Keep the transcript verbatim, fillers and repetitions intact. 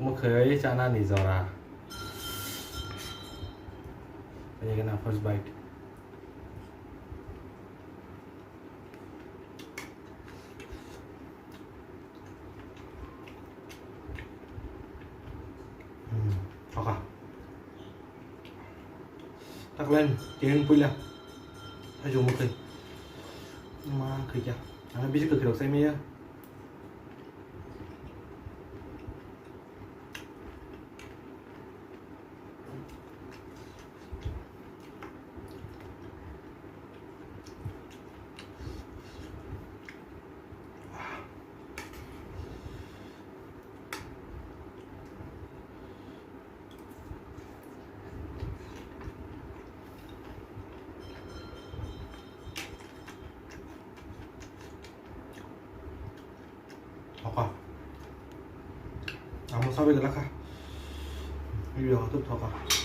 Mwkhwtwi chanani jora. Ayagana first bite. Hmm, thokha. Taklai, tiyan puila. Ajo mwkhwtwi. Ma khwikya. Ang bisi kwkhwirok sai maya. Thokha. Amo sabai gela kha. Video tu thokha.